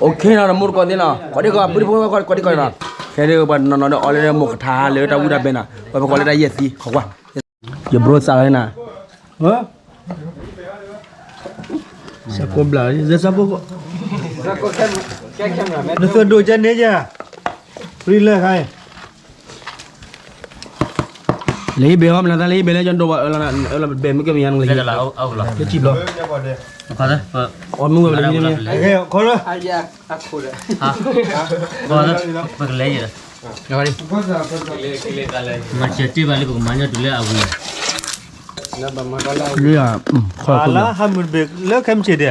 OK နီၤ တမူတကိးသ့ၣ်နီၤ ကိးဒံကိး ပှၤဒံကိး ကိးဒံကိးနီၤ ခဲဒံပှၤနီၤနီၤဒီးအီၤလၢမိၢ်ကထါလၢတၢ်ဝံတၢ်ဘဲနီၤ ပှၤပကိးလၢတၢ်ယဲၢ်သံ ခိးကွၢ် ယဘြိစးလီၤနီၤ စကိးဘျး စကိး နသုဒိၣ်ကဲန့ၣ်ယၤ ရံလၢခါ လၢဟံၣ်ဘဲဟီ မနုၤသးလၢဟံၣ်ဘဲလၢကၠီဒိၣ်ဘၣ် အၢၣ်လီၤဘဲမုၢ်ကဲမယါနုာ်လၢဟံၣ် လၢကံဘျီ အီၣ်မုၢ်ဝဲလၢဟံၣ်န့ၣ် ခီလၢ ပကလဲၤယဲၢ် မၤစၢၤတ့ၢ်ဘၣ်လၢပကမၤညီတုၤလၢအဝံၤ လၢ လၢဟးမုၢ်တဘ့ၣ်လၢခဲမုၢ်ဆ့ၣ်ဒဲး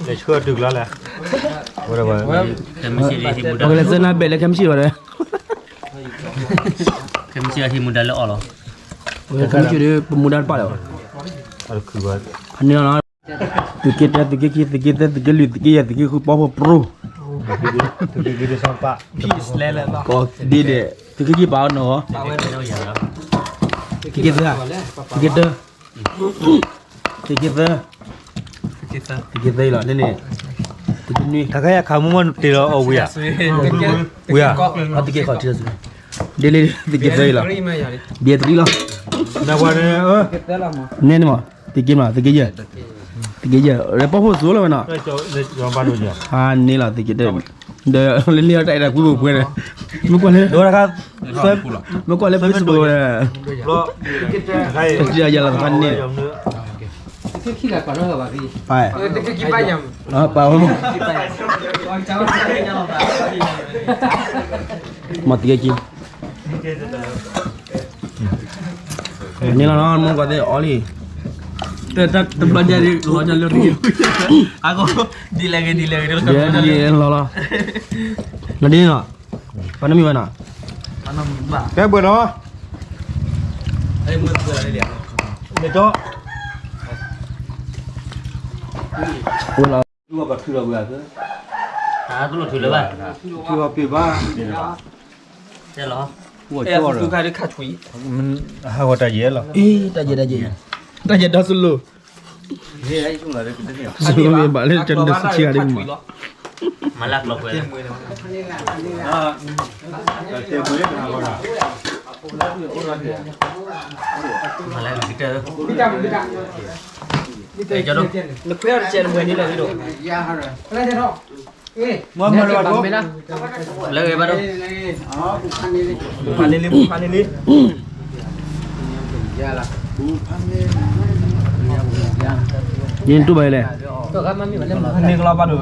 လဲၤဆှၢတုၤကျါလဲၣ် ပကလဲၤသၢနၢ်ဘဲၣ်လၢခဲမုၢ်ဆ့ၣ်ဘၣ်ဒီး ခဲမုၢ်ဆ့ၣ်အဟံးမူဒါလၢအီၤလီၤ ခဲမုၢ်ဆ့ၣ်ဒီး ပမူဒါတပာ်လၢၤဘၣ် ဖးန့ၢ်လီၤနီၤ သုးက့တၢ သုးက့ခံ သုးက့သၢ သုးက့လွံၢ် သုးက့ယဲၢ် သုးက့ဃု ပီၣ်ဖှိၣ်ပြူ ကိးဒ်ဒဲး သုးက့ခံပာ်အီၤနီၤ သုးက့သၢ သုးက့တၢ သုးက့သၢ သုးက့သၢအံၤလီၤ န့ၣ်န့ၣ် သုးက့နွံ တၢ်ခါယခးမူမီၢ်တ့ၢ်လီၤအီၤဝံၤဧါ ဝံၤဧါ အသုးက့ခီၣ်ထံးလီၤ ဒ်လၢသုးက့သၢအံၤလီၤ ဘီသရံလီၤ နဲန့ၣ်မး သုးက့မး သုးက့ယဲၢ် သုးက့ယဲၢ် ပီၣ်ဖှိၣ်သိလီၤဝဲနီၤ ဖးန့ၢ်လီၤ သုးက့တၢ ဒီးလၢန့ၣ်တၢ်အဲၣ်တၢ်ကွံပူၤပှဲၤဒီး မ့ၢ်ကွၢ်လၢ မ့ၢ်ကွၢ်လၢ Facebook ဒီး တၢ်စံၣ်ယၤလီၤသးန့ၣ် ပၢ် ပၢ်ဝဲ မ့ၢ်သုးက့ခံ န့ၣ်လီၤနီၤ မ့ၢ်ကွၢ်သ့ၣ်အီၤလံ တဘျီညါလီၤညါလၢ အကီ ဒ်လဲၣ်ဂ့ၤ ဒ်လဲၣ်ဂ့ၤ လီၤလီၤ လီၤဒ်နီၤ ပှၤနမံၤဘၣ်နီၤ ကဲဘှဲးနီၤ မ့ၢ်တီ ဝဲလီၤ ထုလီၤဘှဲး ထုလီၤထုလၢဘၣ် ထုလီၤပ့ၤဘၣ် တဲလီၤ ဟးဂီၤတၢ်ယဲၢ်လီၤ အ့ တၢ်ယဲၢ်တၢ်ယဲၢ် တၢ်ယဲၢ်ဒီစလိ စလိမ့ၢ်ဘၣ်လၢကၠီဒိၣ်စံဆံဂၤဒ်မး မၤလၢကျီၢ်ပှဲၤလၢ မၤလၢကတၢၢ် နခွဲးအီၤတကဲးနမွဲၤန့ၣ်လီၤဒ်ဒီး မ့ၢ်မ့ၢ်လၢဘၣ်ဒိ လၢဂ့ၤဘၣ်ဒိ ဖးန့ၢ်လံ ဖးန့ၢ်လံ ယတူၢ်ဘၣ်လဲၣ် န့ၣ်ကလီဘၣ်ဒိ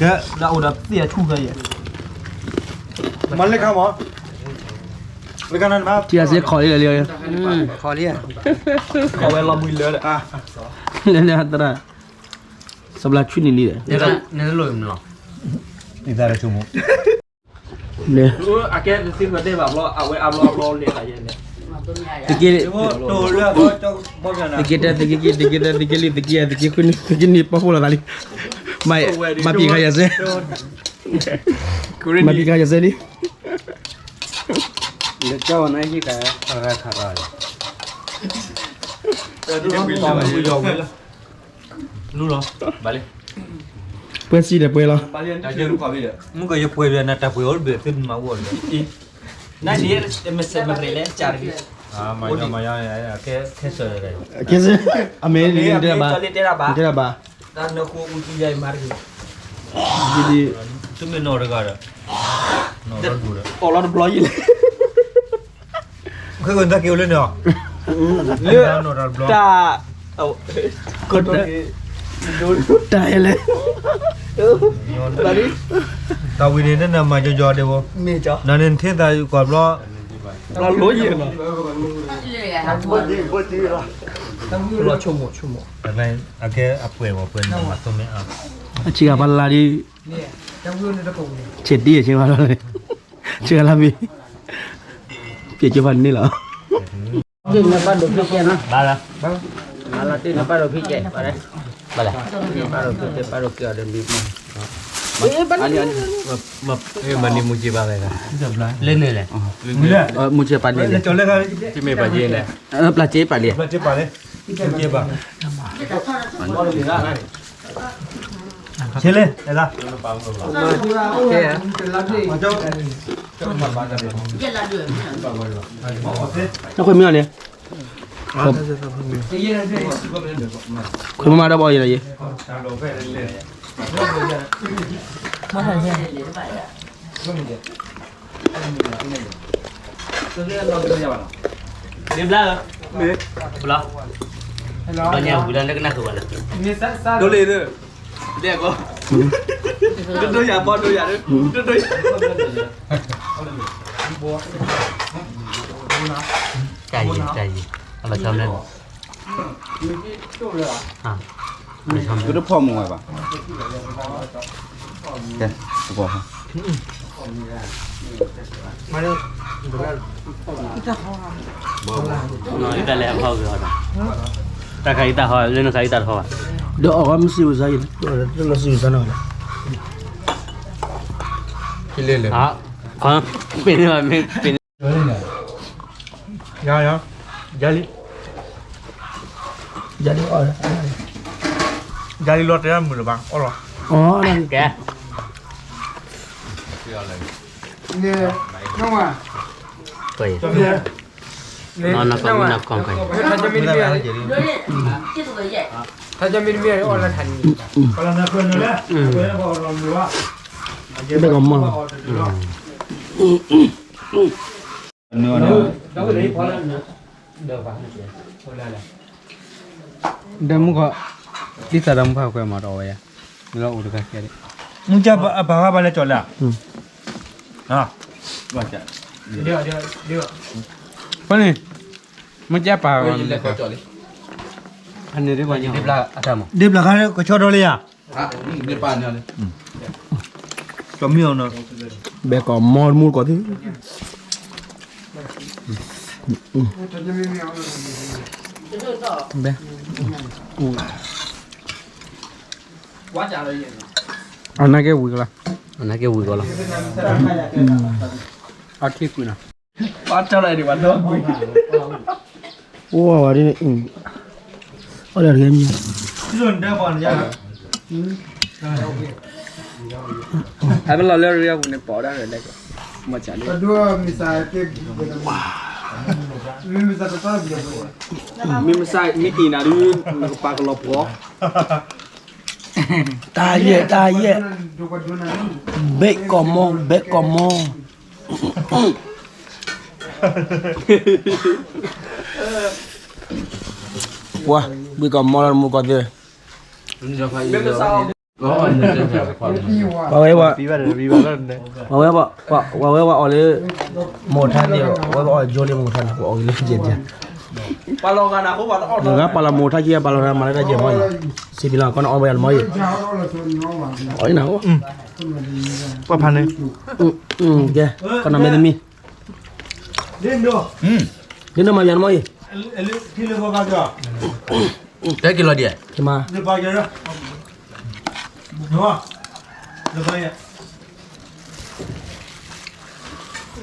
ကဲ လၢအိၣ်ဒီးသ့ၣ်အဆူၣ်ကဲယဲ မၤလၢခါမး လၢခါနၤနမၤ ထံအစ့ခိးလံလံ ခိးလံ ခိးဝဲလီၤဘှံးလၢာ် လၢလၢသရၣ် စဘျါဆူၣ်န့ၣ်လံ နလိၣ်မလီၤ နသရၣ်ဆူၣ်မး လၢ အကဲသ့ၣ်ဖဲတဲဘၣ်ဘျီ အဝဲအဘျီအဘျီလဲၤခါယဲလဲၣ် သုးက့ သုးက့တၢ သုးက့ခံ သုးက့သၢ သုးက့လွံၢ် သုးက့ယဲၢ် သုးက့ဃု သုးက့နွံ ပီၣ်ဖှိၣ်လီၤသးလံ မၤပံာ်ခါယၤစဲ မၤပံာ်ခါယၤစဲလံ လၢကၠီဝဲနဟံၣ်ခါ ခါခါခါခါ လူလီၤ ဘၣ်လံ ပှဲၤစံၣ်ဒီးပှဲၤလီၤ မုၢ်ကယပှဲၤဘၣ်နတၢ်ပှဲၤအိၣ်တဘ့ၣ် သုမၤအိၣ်လၢ နဒ်မစဲးမရ့လဲၣ် ကၢ်တဂ့ၤ မၤယီမၤယီ ခဲစၢၤ ခဲစၢၤ အမ့ၢ်တဲဘၣ် တဲဘၣ် တၢ်နၢဃိအူသူယါအံၤမၤတဂ့ၤ ဒ် သုမ့ၢ်နီၢ်တဂၤဒီး နီၢ်ဒီဒူၣ်ဒီး အီၣ်လီၤတဘျီယံၤလံ ခဲကနၣ်က့ၤအိၣ်လၢန့ၣ် လၢတၢ် တၢ်လဲၣ် တၢ်ဝံၤန့ၣ် နမၤကၠီကၠီဒဲးဘိ နန့ၣ်နထံၣ်သးကွၢ်ဘျီ ဘျီလိယံၤလီၤ လီၤဆိကမိၣ်ဆိကမိၣ် အကဲအပှဲၤဝဲပှဲၤန့ၣ် မၤသိမ့ၢ်အါ အဆံးဂၤပှၤလၢ်ဒ် ဆဲးတံၢ်ဆ့မးလီၤ ဆ့းဂၤလၢ်မံၤ ပျဲကၠိဖးန့ၣ်လီၤ နပၢ်ဒိၣ်ဖံးကဲနီၤ ဘၣ်လၢ မၤလီၤတ့ၢ်နပၢ်ဒိၣ်ဖံးကဲ ဘၣ်လၢ နပၢ်ဒိၣ်ဖံးကဲ ပၢ်ဒိၣ်ကဲအီၤဒီးမံၤ မၤန့ၢ်မူက့ၤဘၣ် လၢန့ၣ်လဲၣ် မူက့ၤပာ်န့ၢ်လဲၣ် တမ့ၢ်ပာ်က့ၤလဲၣ် ပျၢ်က့ၤပာ်လံ ပျၢ်က့ၤပာ် မၤန့ၢ်မူက့ၤဘၣ် ဆ့လ့, အဲဒါ, နခွေမီၤန့ၣ်, ခွေမီၤမၤတၢ်ဘၣ်အီၤယဲလီၤယဲ, ဘျါ, ဘျါညါဝံၤလၢနကနၣ်ဃုာ်ဘၣ်လၢ, ဒိလ့, ဒဲကီ, ဒိဒိယၤဘီဒိယၤ, ဒိဒိယၤ, တၢ်ယံၤ, တၢ်ယံၤ, အလီၤဆီမလဲၣ်, ကတဖီၣ်မုၢ်ဝဲဘၣ်, ကဲ, တၢ်လဲၤဟီဂ့ၤဟီဒီး, တၢ်ခါအံၤတၢ်ဟီ, လၢနခါအံၤတၢ်တဟီဘၣ်, ဒီးအီၣ်ကမ့ၢ်စံးဝဲစါယံၤ, လၢစံးဝဲစါနီၤ, ပ့ၤန့ၢ်ဘၣ်မ့ၢ်ပ့ၤန့ၢ်, ယၤ, ယၤ, ယၤလံ, ယၤလံအီၣ်, ယၤလံလီၤတဲမုာ်လၢၤဘၣ်, အီၣ်လီၤ, ကဲ, နီၢ်ကီၢ်မ့ၢ်နီၢ်ကီၢ်, ဘဲကီမီၤ, ဒီးမုၢ်ကီၢ်, ဒ်သိးဒီးမုၢ်ဖးကွဲမၤတအီၣ်ဝဲယါ, မ့ၢ်လီၤအိၣ်တခါခဲဒၣ်, မုၢ်ကၢ်အပၢ်ဂၤဘၣ်လဲၤကၠီၤလၢ, ဖဲန့ၣ်, မုၢ်ကၢ်ပၢ်, ဖဲန့ၣ်ဒ်, ဒ်ဘျါခါကဆီဒီးလံယါ, ကၠီမံၤအီၤနီၤ, ဘဲကီမီၤတမူတကိးသ့ၣ် ဘဲ, အနာ်က့ဝံၤကလီၤ, အနာ်က့ဝံၤကလီၤ, အထံကွံာ်နီၤ, အိၣ်ဝဲဒ်န့ၣ်, အီၣ်လၢတဂ့ၤမံၤ, ဟဲပလီၤလၢရံအပူၤန့ၣ် ပိာ်ဒၣ်ရလဲၣ်, မ့ၢ်စး, မ့ၢ်မ့ၢ်စး, မ့ၢ်အံၤနၤဒုး, နကပာ်ကလီၤပှီၤ, တၢ်ယဲၢ်, တၢ်ယဲၢ်, ဘဲကီမီၤ, ဘဲကီမီၤ, ပှၤ, ဘဲကီမီၤလၢမူကီၢ်သ့ၣ်, ပှၤဝဲ, ပှၤဝဲ, ပှၤဝဲပှၤအီၣ်လၢ, မိၢ်ထါန့ၣ်, ဝဲပှၤအီၣ်ယိလၢမိၢ်ထါန့ၣ် ပှၤအီၣ်လၢယဲၢ်, ပှၤလီၤမိၢ်ထါခံဂၤ ပှၤလီၤမၤလၢတၢ်ယဲၢ်မီၢ်အံၤ, စံးဘျုးလီၤ ကီၢ်နအီၣ်ဝဲယၤလၢမီၢ်အံၤ, အီၣ်အံၤနၤ, ပှၤဖးန့ၣ်, ကဲ, ကီၢ်နမ့ၢ်သမံၤ, ဒ်နီၢ်မၤယၤလၢမီၢ်အံၤ, တဲက့ၤလီၤဒံး, ကမၤ, လ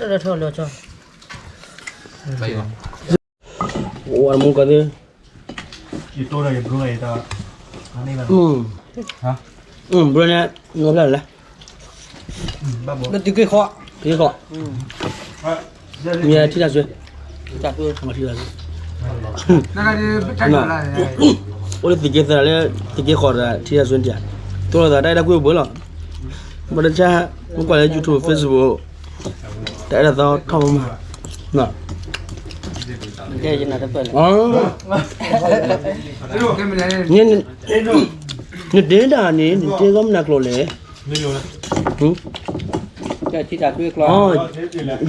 ၢထီၣ်လၢထီၣ်, အိၣ်ဝဲမူကီၢ်သ့ၣ်, ယတိၢ်ဒီးယဘျိ, ဘျိန့ၣ်, နဖျါလဲၣ်, လၢသုက့ၢ်ဃီ, က့ၢ်ဃီ, မ့ၢ်ထံၣ်တၢ်ဆွဲ, ထံၣ်တၢ်ဆွဲ, အိၣ်လၢသုက့ၢ်သရၣ်လၢ, သုက့ၢ်ဃီဒီးထံၣ်တၢ်ဆွဲတံၢ်, တိၢ်လိာ်သးတၢ်အဲၣ်တၢ်ကွံအိၣ်ဘှံးလီၤ, ဘၣ်တၢ်ဆါ, မ့ၢ်ကွၢ်လၢ YouTube Facebook, တၢ်အဲၣ်တၢ်သီထီၣ်မးမး, နတဲဒၣ်န့ၣ် နတဲဂီၢ်မနၤကျိာ်လဲၣ်,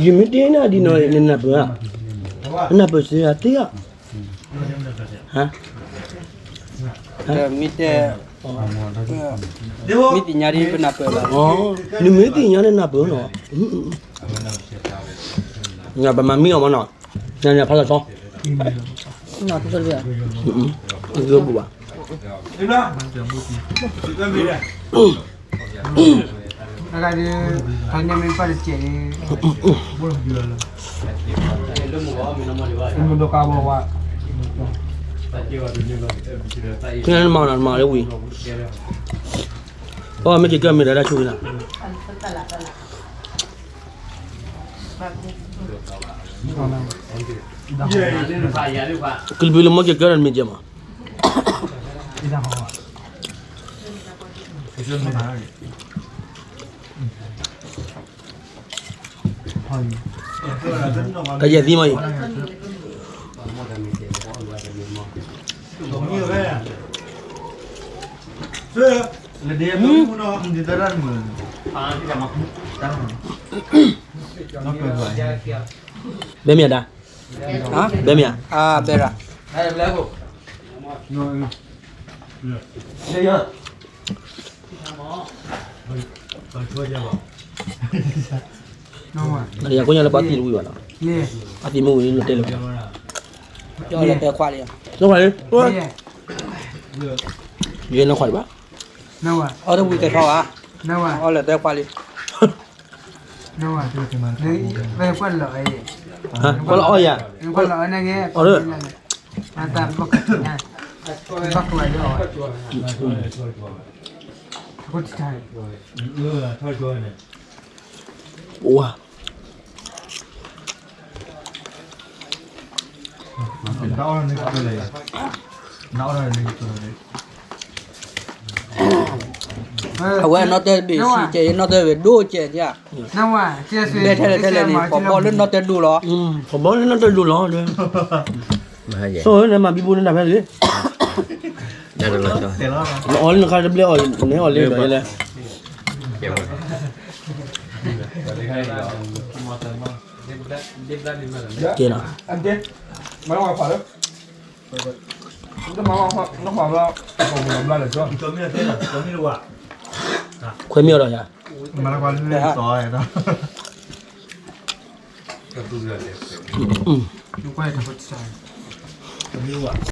ယမ့ၢ်တဲနၤဒ်နီၢ် နနၢ်ပၢၢ်ဧါ, နနၢ်ပၢၢ်စ့ၢ်ကီးသ့ဧါ, မ့ၢ်တဲ, မ့ၢ်သ့ၣ်ညါဒ်ပနၢ်ပၢၢ်လီၤ, နမ့ၢ်သ့ၣ်ညါနနၢ်ပၢၢ်နီၤ, ပမၤမံအီၤမးနီၤ, နဖးလီၤဆီ, အဂ့ၢ်ပူၤဘၣ်, နမၤနီၤ နမၤလၢဝံၤ, အီ မ့ၢ်က့ၤကၢမ့ၢ်ဒၣ်တၢ်ဆိၣ်ဂ့ၤလီၤ, ကလုာ်ဘုလၢမ့ၢ်က့ၤကၢဒီးမ့ၢ်ကဲမး, တၢ်ယဲၢ်သံမးအံၤ, ဘဲမ့ၢ်အဒၣ်, ဘဲမ့ၢ်အဒၣ်, ယၤကိးညါလၢပှၤသံတဝံၤဘၣ်နီၤ, အသံမ့ၢ်ဝံၤလၢတဲလၢၤဘၣ်, တဲခွါလံ, တဲခွါလံ, ယဲနခွါလံဘၣ်, အီၣ်တဝံၤကဲထီၣ်ဘၣ်, အီၣ်လၢတဲခွါလံ, ကွၢ်လီၤအီၣ်ယၤ, ကွၢ်လီၤအီၣ်, ဝါ အဝဲနီၣ်တဲဘ့ၣ်ဆံးကဲ, နီၣ်တဲဘ့ၣ်ဒိၣ်ကဲ, ဘဲထဲလဲၣ်ထဲလဲၣ်န့ၣ် ပှၤဘီလၢနီၣ်တဲဒိၣ်လီၤ, ပှၤဘီလၢနီၣ်တဲဒိၣ်လီၤ, ဆိၣ်ဝဲန့ၣ်မၤဘံဘူန့ၣ်တၢ်ဖဲလံ, နအီၣ်လၢနခါတဘျဲအီၣ်, နအီၣ်လၢနဘၣ်လဲၣ်, ကဲလီၤ, ခွဲမ့ၢ်အီၤဒီးယၤ, မၤလၢကွၢ်လၢစီၤ,